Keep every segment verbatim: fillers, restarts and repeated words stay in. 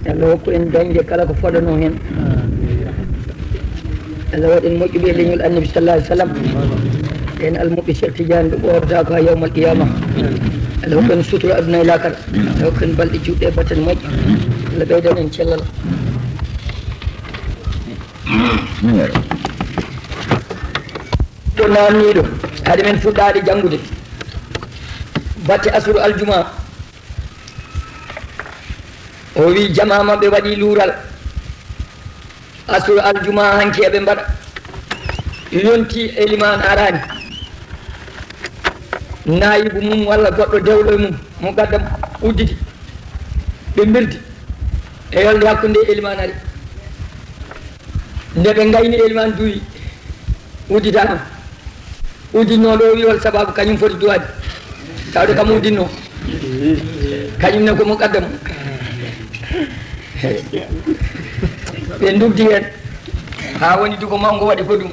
Allah hokku en dañde kala ko fooɗanoo heen. Allah waɗ en moƴƴuɓe e leñol Annabi sallallahu alaihi wasallam. En almuɓɓe Cheikh Tidiane ɓe ɓoorata ko haa yawmal qiyama. Allah hokku en sutura aduna e laakara. Allah hokku en balɗe juutɗe e battane moƴƴe. Allah ɓeydan en cellal. To naamniiɗo, hade men fuɗɗaade janngude batte asuru aljuma, o wi jamaa maɓɓe waɗi luural. Asuru aljuma hanki eɓe mbaɗa, yonti elimaan araani, naayibu mum walla goɗɗo dewɗo e mum, muqaddam udditi, ɓe mbirdi e yolde hakkunde elimaan ari. Nde ɓe ngayni elimaan duwi udditaama. Udditnooɗo o wi hol sababu kañum foti duwaade? Tawde kam udditnoo. Kañum ne ko muqaddam. Ɓe ndugdi heen. Haa woni duko mawngo waɗi ko ɗum.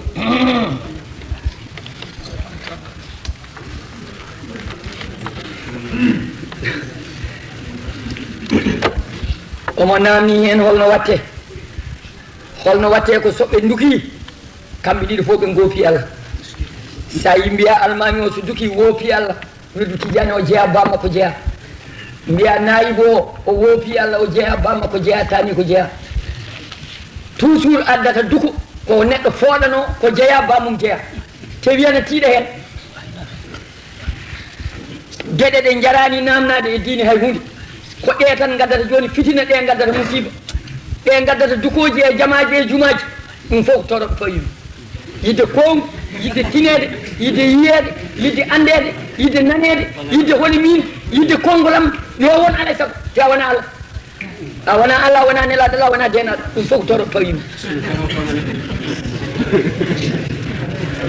Omo naamni heen holno watte. Holno watte ko so ɓe nduki, kamɓe ɗiɗo fof ɓe ngoopi Allah. So a yi mbiya almaami o so duki woopi Allah, wirdu Tijaani o jeyaa, baa makko jeyaa. Mbiya naayibo o, o woopi Allah, o jeyaa, baa makko jeyaa, taani ko jeyaa. Toujours addata duko ko neɗɗo fooɗanoo, ko jeyaa, baa mum jeyaa. Te wiyana tiiɗa heen. Geɗe ɗe njaraani naamnaade e diine hay huunde. Ko ɗe tan ngaddata jooni fitina, ɗe ngaddata musiiba. Ɗe ngaddata dukooji e jamaaji e jumaaji. Ɗum fof ko toroɓe fawii. Yiɗde kowngu, yiɗde tineede, yiɗde yiyeede, yiɗde anndeede, yiɗde naneede, yiɗde holi miin, yiɗde konngol am, yo won alaa e sago, te a wonaa Allah. A wonaa Allah, a wonaa nelaaɗo Allah, a wonaa deenaaɗo. Ɗum fof ko toroɓe fawii.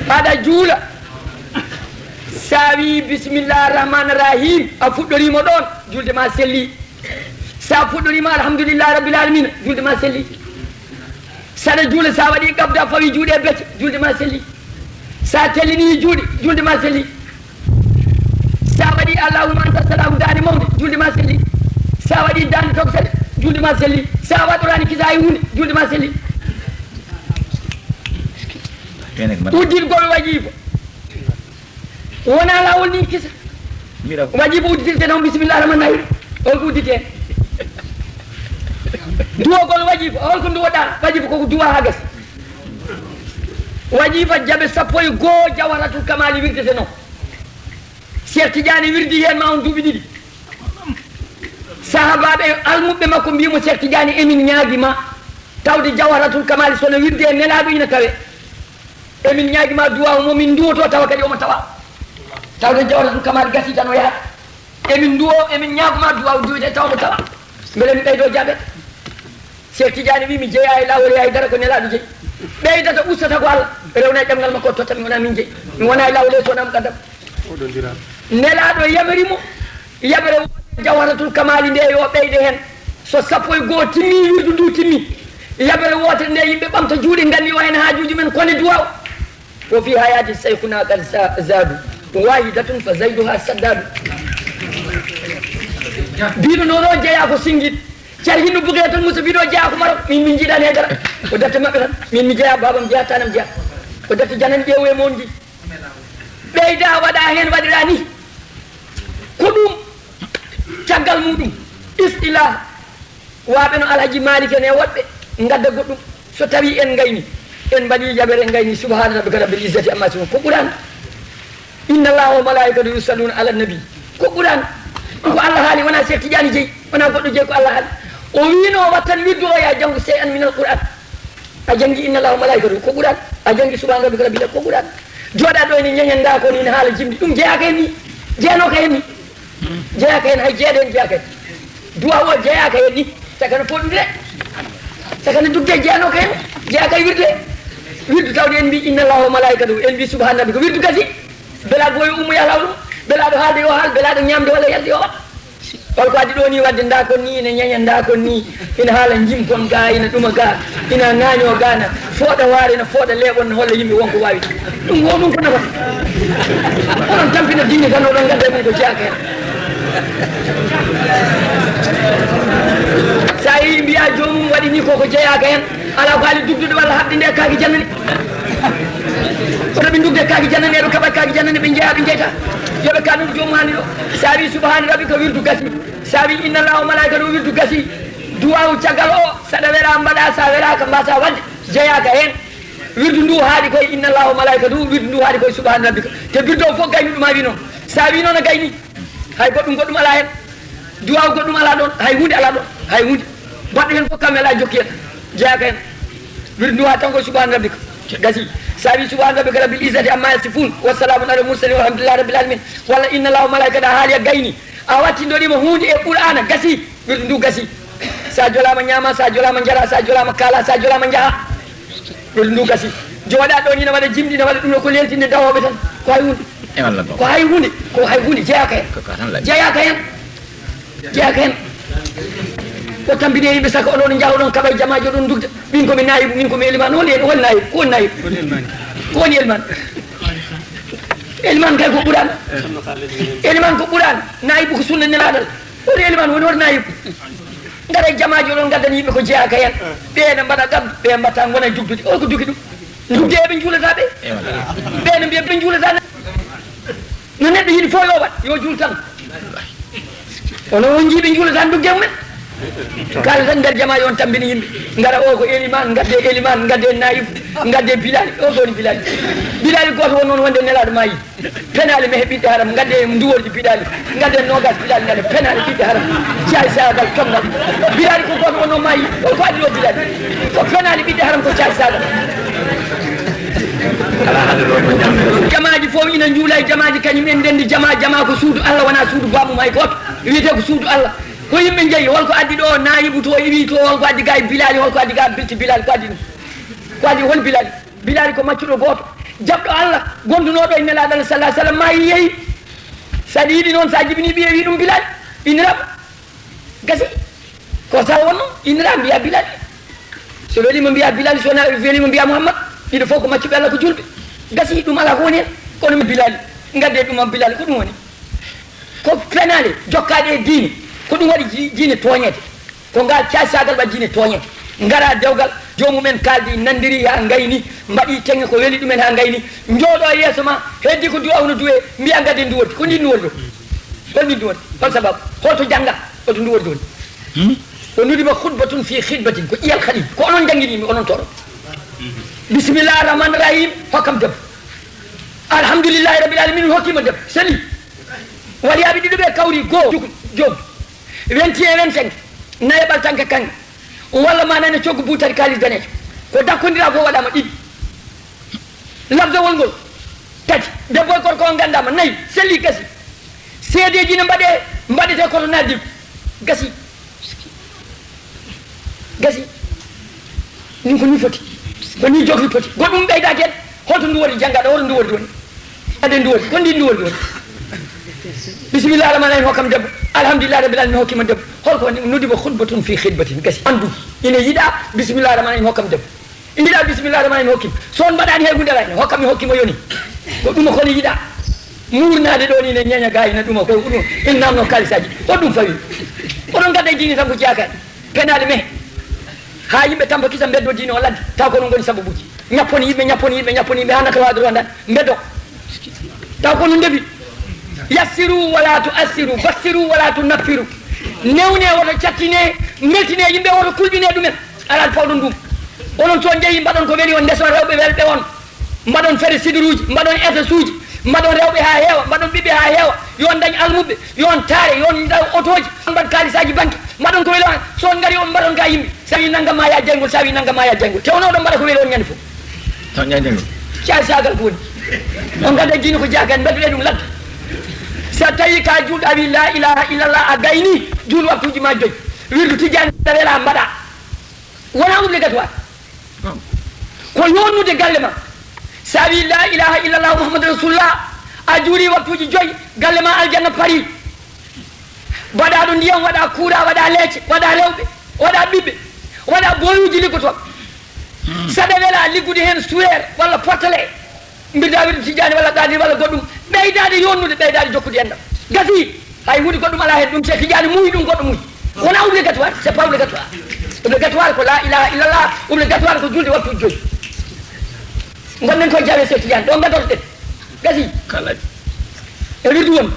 Aɗa juula. So a wii bismillah rahman rahim, a fuɗɗoriima ɗoon, julde ma selli. So a fuɗɗoriima alhamdulillah rabbil alamina, julde ma selli. So aɗa juula, so a waɗi qabda fawi juuɗe e becce, julde ma selli. So a tellini juuɗe, julde ma selli. So a waɗi allahumma anta salam daande mawnde, julde ma selli. So a waɗi daande tokosere, julde ma selli. So a waɗoraani kisa hay huunde, julde ma selli. Udditgol wajifa. Wonaa laawol nii kisa. Mira. Wajifa udditirte noon, bismillah rahman rahim. On ko udditee. Duwogol wajifa, on ko duwoɗaa. Wajifa koko duwa haa gasi. Wajifa jaɓe sappo e goo jawharatul kamali wirdete noon. Cheikh Tidiane wirdi heen ma on duuɓi ɗiɗi. Sahabaaɓe almuɓɓe makko mbii mo, Cheikh Tidiane, emin ñaagi ma. Tawde jawharatul kamali so no wirde e nelaaɗo ina tawe. Emin ñaagi ma duwaaw mo min nduwotoo tawa kadi omo tawa. Tawde jawharatul kamali gasi tan o yaha. Emin nduwo, emin ñaago ma duwaaw duwide tawa mo tawa. Mbele mi ɓeydo jaɓe. Cheikh Tidiane wi mi jeyaa e laawol e haydara, ko nelaaɗo jeyi. Ɓeydata ustata ko Allah. Rewna e ɗemngal makko totta mi wona min jeyi. Mi wona e laawol e so wona muqaddam. Nelaaɗo yamiri mo. Yaɓere woote jawharatul kamali nde yo ɓeyde heen. So sappo e goo timmi, wirdu ndu timmi. Yaɓere woote nde yimɓe ɓamta juuɗe nganni o heen haajuuji men kone duwaaw. Wo fi hayati shaykhuna qad za-, zadu. Wahidatun fa zaiduha saddadu. Biɗo nono jeya ko singit. Cer hinno buge tan musa biɗo jeya ko Maroc. Min min jiɗani e dara. Ko darte maɓɓe tan. Min mi jeya babam jeya tanam jeya. Ko darte janan ƴeewu e mon ji. Ɓeyda waɗa heen waɗira ni. Ko ɗum caggal muɗum. Istilah. Waɓe no Alhaji Malik en e woɗɓe ngadda goɗɗum. So tawi en ngayni, en mbaɗi jaɓere, en ngayni, subhana rabbika rabbil izzati amma yasifun, ko Qur'an. Inna allaha wa malaikatahu yusalluna ala nabi, ko Qur'an. Ko Allah haali, wona Cheikh Tidiane jeyi, wona goɗɗo jeyi, ko Allah haali. O wiino wattan wirdu o ya janngu shay'an min al Qur'an. A janngi inna allaha wa malaikatahu, ko Qur'an. A janngi subhana rabbika rabbil, ko Qur'an. Jooɗa ɗo ene ñeñen nda ko ni, ene haala jimɗi, ɗum jeyaaka hen ni, jeyanooka hen ni. Jeyaaka heen, hay jeeɗa heen jeyaaka heen. Duwaaw o jeyaaka heen ni. Sakana fof ɗum de. Sakana dugde jeyanooka heen. Jeyaaka e wirde. Wirdu tawde en mbi inna allaha wa malaikatahu. En mbi subhana rabbika. Wirdu gasi. Belaaɗo boyo ummo yaha laawol mum. Belaaɗo haalde yo haal. Belaaɗo ñaamde walla yarde yo waɗ. Hol ko addi ɗo ni wadde nda kon ni ina ñeña nda kon ni. Ina haala jimkon ga, ina ɗuma ga, ina ŋaañoo ga, na fooɗa waare, na fooɗa leeɓon, na holla yimɓe won ko waawi. Ɗum wo ɗum ko nafata. Oɗon tampina diine tan, oɗon ngadda min ko jeyaaka heen. So a yii mbiya Koko jeyaaka heen. Alaa ko haali dugdude walla haɓde nde kaaki jannani. Kono ɓe ndugde kaaki jannani, eɓe kaɓa kaaki jannani, ɓe njeyaa, ɓe njeyta. Yo ɓe kaɗu joomum haali ɗo. Sa wi subhaana rabbika, wirdu gasi. Sa wi inna Allaha wa malaikatahu, wirdu gasi. Duwaawu caggal o, saɗa wela mbaɗa, sa welaaka mbasa waɗde, jeyaaka heen. Wirdu ndu haaɗi koye inna Allaha wa malaikatahu, wirdu ndu haaɗi koye subhaana rabbika. Te wirdu o fof gayni ɗum a wi noon. Sa wi noon a gayni. Hay goɗɗum, goɗɗum alaa heen. Duwaaw goɗɗum alaa ɗoon. Hay huunde alaa ɗoon. Hay huunde. Baɗɗo heen fof kam welaa jokki heen. Jeyaaka heen. Wirdu ndu haa tan ko subhaana rabbika. Gasi. Sa wi subhaana rabbika rabbil izzati amma yasifun. Wa salaamun alal mursalin walhamdulillahi rabbil alamin. Walla inna Allaha wa malaikatahu haali a gayni. A wattindoɗima huunde e Qur'aana. Gasi. Wirdu ndu gasi. Sa jolaama ñaama, sa jolaama njara, sa jolaama kaala, sa jolaama njaha. Wirdu ndu gasi. Jooɗa ɗo ni na waɗa jimɗi, na waɗa ɗum ɗo ko leltinde dawooɓe tan. Ko hay huunde. E walla ko. Ko hay huunde. Ko hay huunde jeyaaka heen. Ko ka tan laɓi. Jeyaaka heen. Jeyaaka heen. Ko tambine yimɓe saka oɗon njaha oɗon kaɓa e jamaaji oɗon ndugda. Min ko mi naayibu, min ko mi elimaan. Hol en, hol naayibu? Ko woni naayibu? Ko woni elimaan? Elimaan kay ko Qur'aan. Elimaan ko Qur'aan. Naayibu ko sunna nelaaɗo. Woni elimaan, woni won naayibu. Ngara e jamaaji oɗon ngaddani yimɓe ko jeyaaka heen. Ɓe ene mbaɗa ɗam, ɓe mbatta ngona e dugdude. O ko dugi ɗum. Dugde eɓe njuulata ɓe. Ɓe ene mbiya ɓe njuulata. No neɗɗo yiɗi fof yo waɗ, yo juul tan. Kono on njiiɓe njuulata dugde mumen. Kala tan nder jamaaji on tambini yimɓe. Ngara o ko elimaan, ngadde elimaan, ngadde naayibu, ngadde bilaali. O ko woni bilaali. Bilaali gooto won noon wonde nelaaɗo maayi. Penaali mehe ɓiɗɗe haram, ngadde nduwordi bilaali, ngadde noogas bilaali, ngadde penaali ɓiɗɗe haram, caay saagal, tongal. Bilaali ko gooto wonno maayi, o ko addi o bilaali. Ko penaali ɓiɗɗe haram, ko caay saagal. Jamaaji fof ina njuula e jamaaji, kañum en ndenndi jama, jama ko suudu Allah, wonaa suudu baamum hay gooto. Wiyetee ko suudu Allah. Ko yimɓe njeyi, hol ko addi ɗo naayibu to, iwi to, hol ko addi ga e bilaali, hol ko addi ga bilti bilaali, ko addi ɗum? Ko addi hol bilaali? Bilaali ko maccuɗo gooto, jaɓɗo Allah, gondunooɗo e Nelaaɗo Allah sallallahu alaihi wasallam, maayi yehi. So aɗa yiɗi noon, so a jibinii ɓiye, wi ɗum Bilaali, inniraama. Gasi. Ko sa wonno, innira, mbiya Bilaali. So weliima, mbiya Bilaali, so wonaa weliima, mbiya Muhammad. Ɗiɗo fof ko maccuɓe Allah, ko juulɓe. Gasi, ɗum alaa ko woni heen. Kono Bilaali, ngadde ɗum am Bilaali, ko ɗum woni? Ko penaale jokkaaɗe e diine. Ko ɗum waɗi ji-, diine tooñeede. Ko ngal caasaagal waɗi diine tooñe. Ngara dewgal, joomumen kaaldi, nanndiri haa ngayni, mbaɗi teŋe ko weli ɗumen haa ngayni, njooɗo e yeeso ma, heddi ko duwaaw no duwee, mbiya ngadden nduwordi. Ko ndin nduwordi o? Hol ndin nduwordi? Hol sababu? Hol to jannga? Hol to nduwordi woni? Hmm? Ko nudiba khutbatun fi khidbatin, ko ƴiyal khalil. Ko onon janngini mi, onon toro. Bismillah rahman rahim, hokkam debbo. Alhamdulillahi rabbil alamin, hokkima debbo. Seli. Waliyaaɓe ɗiɗo ɓe kawri, goo, jukun, joom. Vingt et un, vingt-cinq, nayaɓal tan ka kaŋŋe. Walla ma nane coggu buutari kaalis daneejo. Ko dakkondiraa fof waɗaama ɗiɗi. Labzawol ngol, tati. Debbo e gorko on nganndaama, nayi. Selli, gasi. Seedeeji ne mbaɗee, mbaɗetee koto naatde. Gasi. Gasi. Min ko ni foti. Ko ni jogri poti. Goɗɗum ɓeydaaki heen. Hoto ndu woni janngaɗo, hoto ndu woni woni. Ade ndu woni, ko ndi ndu woni woni. Bismillah rahman rahim, hokkam debbo. Alhamdulillah rabbil alamin, hokkima debbo. Holko woni? Nudiba khutbatun fi khidbatin. Gasi. Anndu. Ina yiɗa, bismillah rahman rahim, hokkam debbo. Ina yiɗa, bismillah rahman rahim, hokkim. So on mbaɗaani hay huunde, alaa ina hokkam, mi hokkima yoni. Ko ɗum ko ni yiɗa. Muurnaade ɗo ni ne ñeña gaay na ɗuma ko ɗum. In namno kalisaaji. Ko ɗum fawi. Oɗon gadda diine tan ko jeyaaka. Penaali mehe. Haa yimɓe tampa kisa mbeddo diine o ladde. Taw ko ɗum ngoni sababuuji. Ñappon yimɓe, ñappon yimɓe, ñappon yimɓe, haa naka waadoro ndan. Mbeddo. Taw ko ɗum ndefi. Yassiru wala tu'assiru, bassiru wala tunaffiru. Newne woto cattine, mbeltine yimɓe, woto kulɓine ɗumen. Alaa fawɗon ɗum. Onon so on njehi mbaɗon ko weli on, ndeson rewɓe welɓe on. Mbaɗon fere siduruuji, mbaɗon etaasuuji, mbaɗon rewɓe haa heewa, mbaɗon ɓiɓɓe haa heewa. Yo on ndañ almuɓɓe, yo on taare, yo on ndaw otooji, on mbaɗ kaalisaaji banke, mbaɗon ko weli on. So on ngari on mbaɗon ka yimɓe. Sawi nangam ma yaa jayngol, sawi nangam ma yaa jayngol. Te on oɗon mbaɗa ko weli on ñande fof. Taw ñande ngol. Caay saagal ko woni. On ngadda diine ko jeyaaka heen, mbaɗuɗe ɗum ladde. So tawi ka juulɗo a wi la ilaha illallah a gayni, juul waktuuji ma joy. Wirdu Tijjaani wela mbaɗa. Wona obligatoire. Ko yonnude galle ma. Sa wi la ilaha illallah Muhammadu Rasulullah, a juuli waktuuji joy, galle ma aljanna pari. Mbaɗa ɗo ndiyam, waɗa kuura, waɗa leece, waɗa rewɓe, waɗa ɓiɓɓe, waɗa boyuuji liggotooɓe. Saɗa wela liggude heen suweer walla pottale. Mbirda wirdu Tijjaani walla Qaadir walla goɗɗum. Ɓeydaade yonnude, ɓeydaade jokkude enɗam. Gasi, hay huunde goɗɗum alaa heen. Ɗum Seex Tijjaani muuyi, ɗum goɗɗo muuyi. Wona obligatoire, c'est pas obligatoire. Obligatoire ko la ilaha illallah, obligatoire ko julde waktu joyi. Gonɗen ko jawe Seex Tijaan, ɗo gadorɗen. Gasi. Kala. E wirdu woni.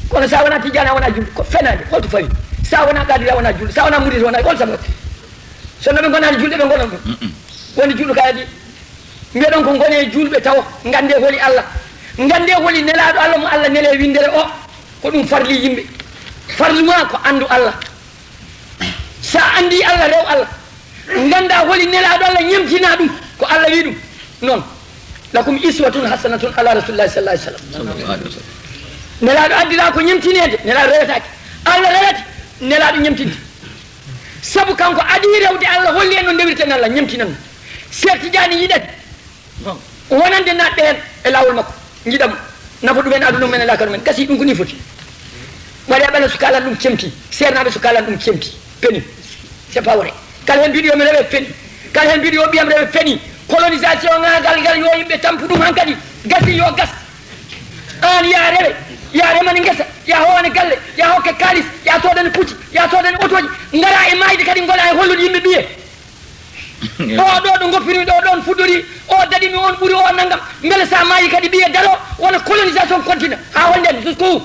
Kono sa wona Tijaan, a wona julɗo, ko fenaande, holto fawi? Sa wona Qaadir, a wona julɗo, sa wona Murid, wona, hol sabu? So no ɓe gonaani julɓe, ɓe gonan ɗum. Mm-mm. Woni julɗo kadi. Mbiɗon ko ngone julɓe taw, ngande holi Allah. Ngande holi nelaaɗo Allah mo Allah nele windere o. Ko ɗum farli yimɓe. Farlu ma ko anndu Allah. Sa anndi Allah, rew Allah. Ngannda holi nelaaɗo Allah, ñemtina ɗum. Ko Allah wi ɗum. Noon. Lakum iswatun hasanatun ala rasulillahi sallallahu alaihi wasallam. Nelaaɗo addira ko ñemtineede, nelaaɗo rewetaake. Allah rewete, nelaaɗo ñemtinde. Sabu kanko adii rewde Allah, holli en no ndewirten Allah, ñemtinan. Seex Tijaani yiɗani wonande naatɓe heen e laawol makko, njiɗa mo, nafa ɗumen aduna men e laakara men. Gasi ɗum ko ni foti. Waɗi a ɓala so kaalan ɗum cemti, seernaaɓe so kaalan ɗum cemti, peni. C'est pas vrai. Kala heen mbiɗo yo mi rewe peni. Kala heen mbiɗo yo ɓiyam rewe peni. Colonisation ŋaagal ngal yo yimɓe tampu ɗum hankadi. Gasi yo gas. Aan ya rewe, ya remani ngesa, ya howane galle, ya hokke kaalis, ya soodani pucci, ya soodani otooji. Ngara e maayde kadi ngola e hollude yimɓe ɓiye. O ɗo ɗo goppirmi ɗo ɗon fuɗɗori, o daɗimi on ɓuri o nangam. Mbele sa maayi kadi ɓiye daro wona colonisation continue. Ha holnden jusqu'où?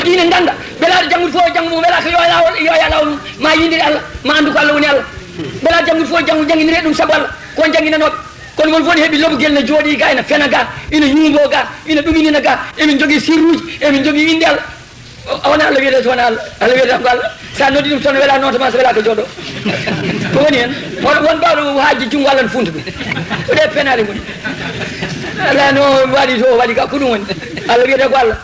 Ine ganda, mbela aɗa janngude fof e janngo mum, mbela ko yo lawol, yo ya lawol mum, ma yindiri Allah, ma anndu ko Allah woni Allah. Mbela janngude fof e janngo, jannginire ɗum sabu Allah, ko on jannginanooɓe. Kono mon fof ne heɓi lobugel ne jooɗi ga, ina fena ga, ina ñuubo ga, ina ɗuminina ga, emin jogii sirruuji, emin jogii innde Allah. O, o wona Allah wiyete, so wona Allah. Allah wiyete ko Allah. Sa noddi ɗum toon, wela noota ma, so wela ko jooɗo. Ko woni hen? Won, won bawɗo haajde junngo Allah no funta ɗum. Ko ɗe penaale ngoni. Allah no waɗi to, waɗi ka, ko ɗum woni. Allah wiyete ko Allah.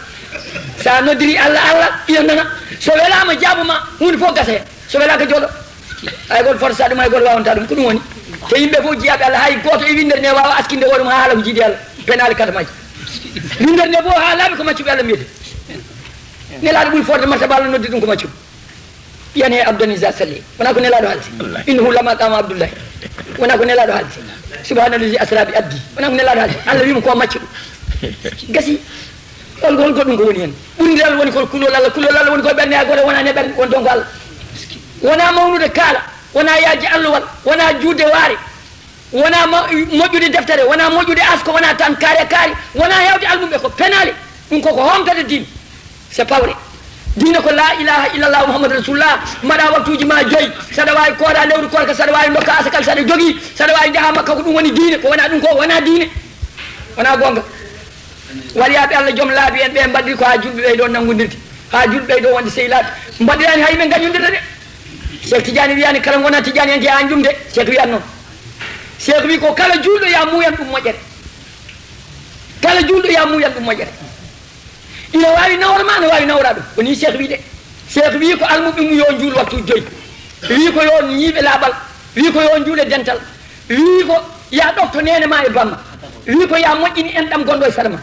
Sa noddiri Allah, Allah ina nana. So welama, jaabuma, huunde fof gasa hen. So welaka, jooɗo. Hay goto fota saɗum, hay goto wawanta ɗum. Ko ɗum woni. Te yimɓe fof jiyaaɓe Allah, hay goto e windere nde wawa askinde hoore mum ha haala ko jiidi Allah. Penaale katamaji. Windere nde fof ha laaɓi ko maccuɓe Allah mbiyete. Nelaaɗo ɓuri forde martaba Allah noddi ɗum ko maccuɗo. Ɓiyan he Abdou Aziz Sall. Wona ko Nelaaɗo haaldi. Innahu lama qama Abdullahi. Wona ko Nelaaɗo haaldi. Subhanallazi asra bi abdi. Wona ko Nelaaɗo haaldi. Allah wimo ko maccuɗo. Gasi. Hol, hol goɗɗum ko woni hen? Ɓurndiral woni ko kulol Allah. Kulol Allah woni ko ɓernde ha goto wona ne ɓernde, won ɗon ko Allah. Wona mawnude kaala, wona yaajde allowal, wona juutde waare. Wona mo-, moƴƴude deftere, wona moƴƴude asko, wona tan kaare kaari, wona hewde almumɓe ko penaale. Ɗum koko homtata diine. C'est pas vrai. Diine ko la ilaha illallah Muhammadu Rasulullah. Mbaɗa waktuuji ma joyi. Saɗa wawi koora lewru koorka, saɗa wawi dokka asakal, saɗa jogii, saɗa wawi jaaha Makka, ko ɗum woni diine. Ko wona ɗum ko wona diine. Wona goonga. Waliyaaɓe Allah joom laabi en ɓe mbaɗri ko ha julɓe ɓeydo nanngodirde. Ha julɓe ɓeydo wonde sehilaaɓe. Mbaɗirani hay men gañodirde de. Cheikh Tidiane wiyani kala gona Tidiane en ke an jumde. Cheikh wiyan noon. Cheikh wi ko kala julɗo ya muuyan ɗum moƴƴere. Kala julɗo ya muuyan ɗum moƴƴere. Ina wawi nawra ma, ina wawi nawra ɗum. Ko ni Cheikh wi de. Cheikh wi ko almuɓe mum yo juul waktu joyi. Wi ko yo ñiiɓe laaɓal. Wi ko yo juule dental. Wi ko ya ɗofto nene ma e bamma. Wi ko ya moƴƴini enɗam gonɗo e sara ma.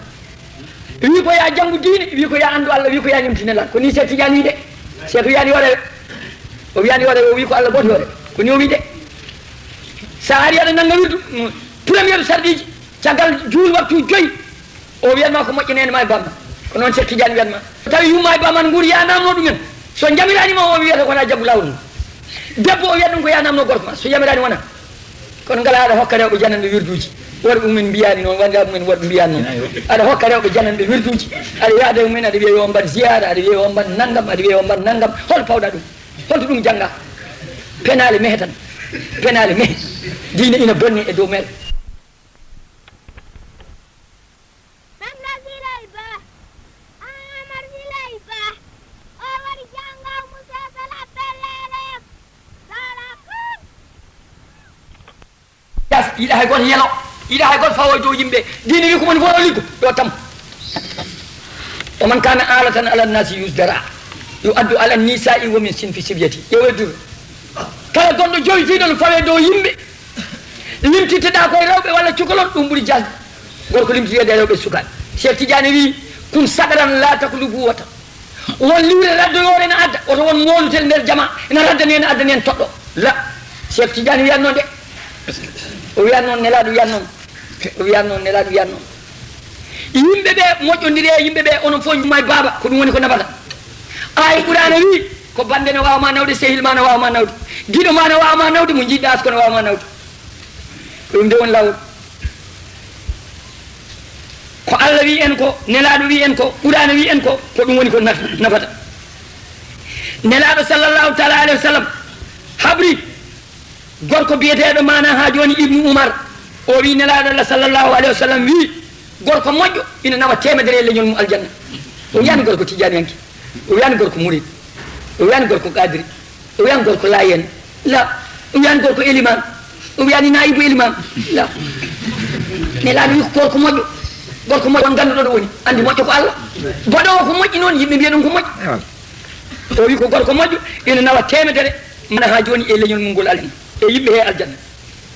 Wi ko ya janngu diine, wi ko ya anndu Allah, wi ko ya ñemti Nelaaɗo. Ko ni Cheikh Tidiane wi de. Cheikh wiyani yo rewe. O wiyani yo rewe, o wi ko Allah goto yo rewe. Ko ni o wi de. Sa ari aɗa nannga wirdu, mm, première sarɗiji, caggal juul waktu joyi, o wiyatma ko moƴƴi nene ma e bamma. Ko noon Cheikh Tidiane wiyatma. Tawi yumma e bamma ne nguuri, ya namno ɗumen. So jamirani ma, o wiyata wona jaggu lawol mum. Debbo o wiyata ɗum ko ya namno gorko ma. So jamirani wona. Kono ngala aɗa hokka rewɓe jananɓe wirduuji. Worɓe mumen mbiyani noon, wonde mumen worɓe mbiyani noon. Aɗa hokka rewɓe jananɓe wirduuji. Aɗa yaada e mumen, aɗa wiya yo mbaɗ ziyaara, aɗa wiya yo mbaɗ nanngam, aɗa wiya yo mbaɗ nanngam. Hol pawɗa ɗum? Holto ɗum jannga? Penaale mehe tan. Penaale mehe. Diine ina bonni e dow meɗen. Samba Siley Ba, Amar Siley Ba, o wari jannga Musa Sala Pellele, Sala Kun. Yas, yiɗa hay goto yelo, yiɗa hay goto fawo e dow yimɓe. Diine wi ko moni fof o liggo, yo tam. ومن كان آلة على الناس يزدرى يؤد على النساء ومن صنف صبيتي. Ƴeewe dur. Kala gonɗo joytiiɗo no fawe dow yimɓe. Limtitteɗa koye rewɓe walla cukalon, ɗum ɓuri jasde. Gorko limtitoyde e rewɓe sukaaɓe. Cheikh Tidiane wi, kun sagaran la taklubu wata. Won liwre raddoyoore ene adda, oto won moolutel nder jama, ene raddani en, addani en toɗɗo. La. Cheikh Tidiane wiyan noon de. O wiyan noon, Nelaaɗo wiyan noon. O wiyan noon, Nelaaɗo wiyan noon. Yimɓe ɓe moƴƴondiri e yimɓe ɓe, onon fof njumma e baaba, ko ɗum woni ko nafata. Aaya Quraana wi, ko bannde ne waawa ma nawde, sehil ma ne waawa ma nawde, giɗo ma ne waawa ma nawde, mo njiɗɗa as ko ne waawa ma nawde. Ko ɗum de woni laawol. Ko Allah wi en ko, Nelaaɗo wi en ko, Quraana wi en ko, ko ɗum woni ko naf-, nafata. Nelaaɗo sallallahu taala alayhi wa sallam habri gorko biyeteeɗo maana haa jooni Ibnu Umar, o wi Nelaaɗo Allah sallallahu alayhi wa sallam wi, gorko moƴƴo ina nawa teemedere e leñol mum aljanna. O wiyani gorko tijaniyanke, o wiyani gorko murid, o wiyani gorko qadiri, o wiyani gorko layen, la, o wiyani gorko eliman, o wiyani naibu eliman, la. Nelaaɗo wi ko gorko moƴƴo, gorko moƴƴo on ngannduɗo ɗo woni, anndi moƴƴo ko Allah. Boɗo o ko moƴƴi noon, yimɓe mbiya ɗum ko moƴƴi. O wi ko gorko moƴƴo ina nawa teemedere, mana haa jooni e leñol mum ngol aljanna, e yimɓe he aljanna.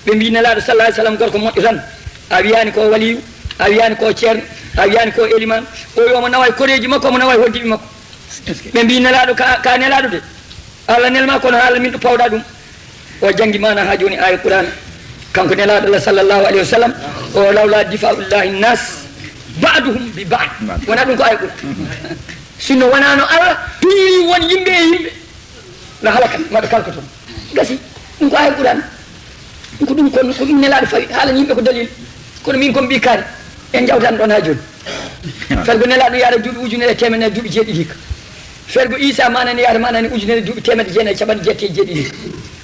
Ɓe mbi Nelaaɗo sallallahu alayhi wa sallam gorko moƴƴo tan, a wiyani ko waliyu, a wiyani ko ceerno, a wiyani ko eliman, o wi omo nawa e koreeji makko, omo nawa e hoddiɓe makko. Ɓe mbi Nelaaɗo ka, ka Nelaaɗo de, Allah nelma kono haala min ɗo pawɗa ɗum. O janngi maana haa jooni aaya Qur'aana. Kanko Nelaaɗo Allah sallallahu alayhi wa sallam, o lawla difa'ullahi nas ba'duhum bi ba'd. Wona ɗum ko aaya Qur'aana. Sinno wonano Allah tuñiri won yimɓe e yimɓe, na halakan, maɓe kalkoton. Gasi, ɗum ko aaya Qur'aana. Ɗum ko ɗum, kono ko ɗum Nelaaɗo fawi, haalani yimɓe ko dalil. Kono min kon ɓi kaari, en jawtan ɗon haa jooni. Fergo Nelaaɗo yaara duuɓi ujunere e teemedere duuɓi jeeɗiɗi hikka. Fergo Iisaa manani yaara manani ujunere duuɓi teemedere jeenayi e capanɗe jeetati e jeeɗiɗi hikka.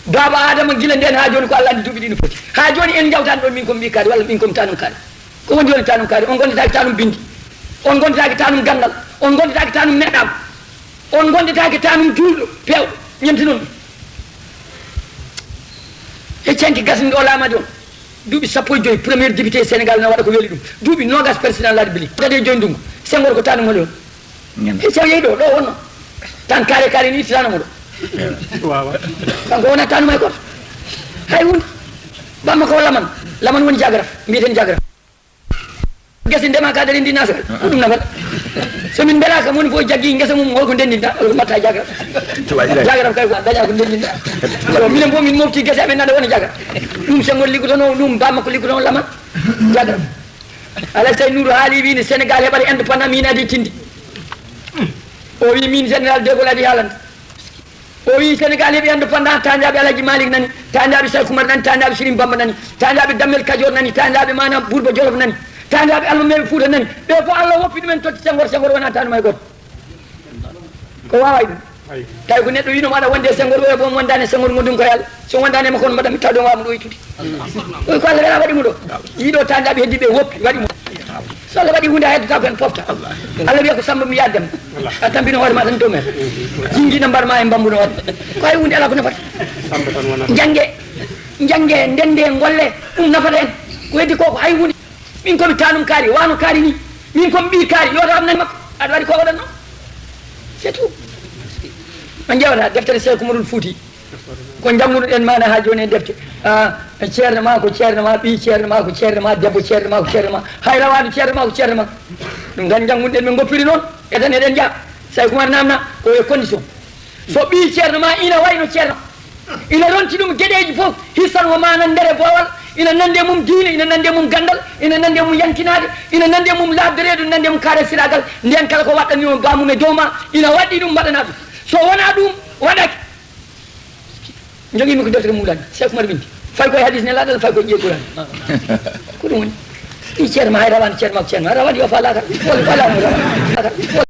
Baaba Aadama gila nden haa jooni ko Allah anndi duuɓi ɗi no poti. Haa jooni en jawtan ɗon min kon ɓi kaari walla min kon tanum kaari. Ko woni woni tanum kaari? On gondataake tanum bindi. On gondataake tanum ganndal. On gondataake tanum neɗɗaagu. On gondataake tanum juulɗo, peewɗo, ñemtinon ɗum. E canki gasni ɗo laamaade on. Duuɓi sappo e joy, premier député Sénégal na waɗa ko weli ɗum. Duuɓi noogas président République. Kadi e joy ndungu. Senghor ko tanum holi on. Ñande. E so yehi ɗo, ɗo wonno. Tan kaare kaare ni ittitano mo ɗo. Waawa. Kanko wona tanum hay goto. Hay hunde. Bamma ko laman. Laman woni jagaraf. Mbiyeten jagaraf. Gese ndema ka daɗen ndi nasagal. Ko ɗum nafata. So min mbelaka moni fof jaggi ngesa mum, holko ndendinta? Holko mbatta jagaraf? Jagaraf kay ko daña ko ndendinta. So minen fof min mofti gese amen nana wona jagaraf. Ɗum Senghor liggotono, ɗum bamma ko liggotono laman. Jagaraf. Alassane Nour haali wini Sénégal heɓata indépendant, min adi tindi. O wi min Général de Gaulle adi haalande. O wi Sénégal heɓi indépendant, tañaɓe Alaji Malik nani, tañaɓe Cheikh Oumar nani, tañaɓe Sirim Bamba nani, tañaɓe Dammel Kajoor nani, tañaɓe manam Bourba Jolof nani, tañaɓe Almameɓe Fouta nani. Ɓe fof Allah woppi ɗumen totti Senghor, Senghor wona tanum hay goto. Ko wawa e ɗum. Tawi ko neɗɗo wino maɗa wonde e Senghor, oya boom wondani e Senghor, gondumi ko e Allah. So wondani e makko, on mbaɗa mi taw ɗon wawamo ɗo ittude. Oy ko Allah wela waɗi mo ɗo. Yiɗo tandaɓe heddi ɓe woppi, waɗi mo. So Allah waɗi hunde, a heddotako hen pofta. Allah wiya ko Samba mi yaddem. A tampino hoore ma tan dow men. Jingina mbar ma e mbambuno waɗi. Ko hay hunde ala ko nafata. Jange, jange, ndende, golle, ɗum nafata en. Ko heddi ko, ko hay hunde. Min komi tanum kaari, wano kaari ni. Min komi ɓi kaari, yo ram nani makko. Aɗa waɗi ko waɗanno. C'est tout. On ƴewata deftere Seeku Umarul Fuuti. Ko njanngunoɗen maana haa jooni e defte. Ah, ceerno ma ko ceerno ma, ɓii ceerno ma ko ceerno ma, debbo ceerno ma ko ceerno ma. Hay rawaadu ceerno ma ko ceerno ma. Ɗum tan njanngunoɗen, min ngoppiri noon. E tan eɗen njaha. Seeku Umar namna ko e condition. So ɓii ceerno ma ina wayno ceerno, ina ronti ɗum geɗeeji fof, hissan o maana ndere boowal, ina nande mum diine, ina nande mum ganndal, ina nande mum yankinaade, ina nande mum laaɓde reedu, nande mum kaare siraagal, ndeen kala ko waɗɗanmi o baamum e dow ma, ina waɗɗi ɗum mbaɗana ɗum. So wonaa ɗum waɗaaki, njogimi ko deftere Muulana, Seeku Umar windi. Fay koye hadis Nelaaɗo Allah, fay koye ƴiye Quraan. Ko ɗum woni. Ɗi ceerno ma hay rawaani ceerno ma ko ceerno ma. Rawaani yo faa laakara. Walla faa laakara.